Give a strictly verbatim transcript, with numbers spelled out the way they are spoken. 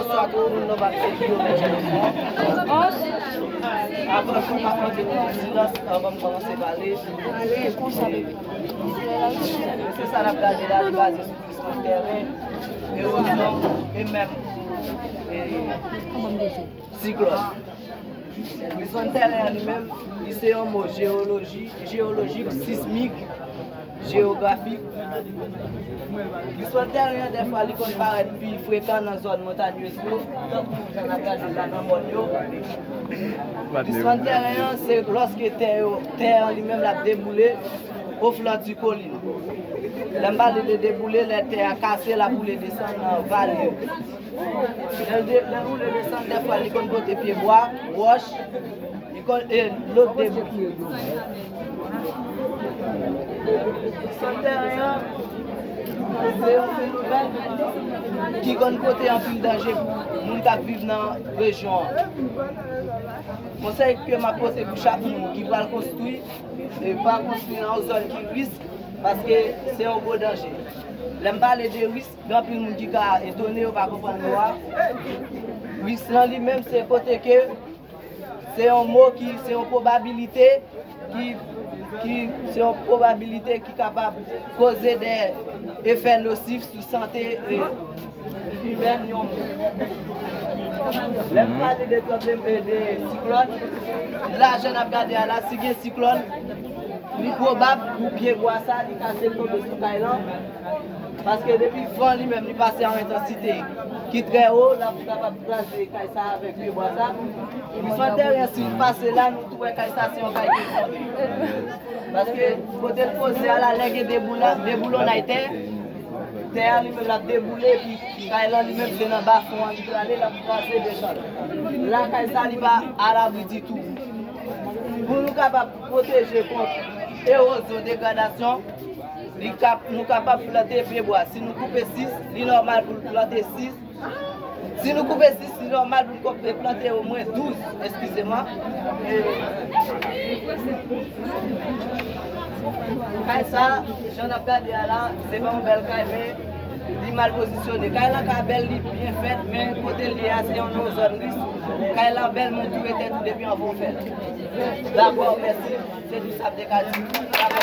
Bonswa tout moun nan, m ap fè kilomèt. Avan tout, m ap mande nou silans, avan m kòmanse pale. Se sa n ap gade la, li baze sou glisman tèren, erozyon e menm, e, siklòn. Glisman tèren an li menm, li se yon mo jewoloji, jewolojik, sismik, jewografik. Glisman tèren an, dèfwa, li konn parèt pi frekan nan zòn montanyez yo, tankou jan n ap gade la nan mòn yo. Glisman tèren an, se lòske tè yo, tè an li menm l ap deboule o flank di kolin. Lè m pale de deboule, lè tè a kase, l ap boule desann nan vale yo. Lè l de-, lè l boule desann, dèfwa, li konn pote pyebwa, wòch, li konn, e lòt debri. Glisman tèren an, se yon fenomèn ki konn pote anpil danje pou moun k ap viv nan rejyon an. Konsèy ke m ap pote pou chak moun ki pral konstwi, e pa konstwi nan yon zòn ki risk, paske se yon gwo danje. Lè m pale de risk, gen anpil moun ki ka etone, yo pa konprann mo a. Risk lan li menm se kote ke se yon mo ki, se yon pwobabilite ki, ki, se yon pwobabilite ki kapab koze de efè nosif sou sante, e, imèn yon moun. Lè m pale de tranble, e, de siklòn, la jan n ap gade a la, si gen siklòn, li pwobab pou pyebwa sa, li kase, l tonbe sou kay lan. Paske depi van li menm, li pase a yon entansite ki trè wo, l ap kapab kraze kay sa avèk pyebwa sa. Glisman tèren, si l pase la, nou tou wè kay sa se yon kay ki tonbe. Paske kote l poze a la, lè gen deboula-, deboulonnay tè, tè a li menm l ap deboule, epi kay lan li menm se nan bafon an li prale, l ap kraze desann. La kay sa li pa alabri ditou. Pou nou kapab pwoteje kont ewozyon, degradasyon, li kap-, nou kapab plante pyebwa. Si nou koupe sis, li nòmal pou l plante sis. Si nou koupe sis, li nòmal pou n koupe, plante omwen douz, eskize mwa. E kay sa, jan n ap gade a la, se pa yon bèl kay, men li mal pozisyone. Kay lan ka bèl, li byen fèt, men kote l ye a, se yon, yon zòn risk. Kay lan bèl, men w toure tèt ou depi anvan w fè l. Dakò, mèsi. Se tou sa m te ka di.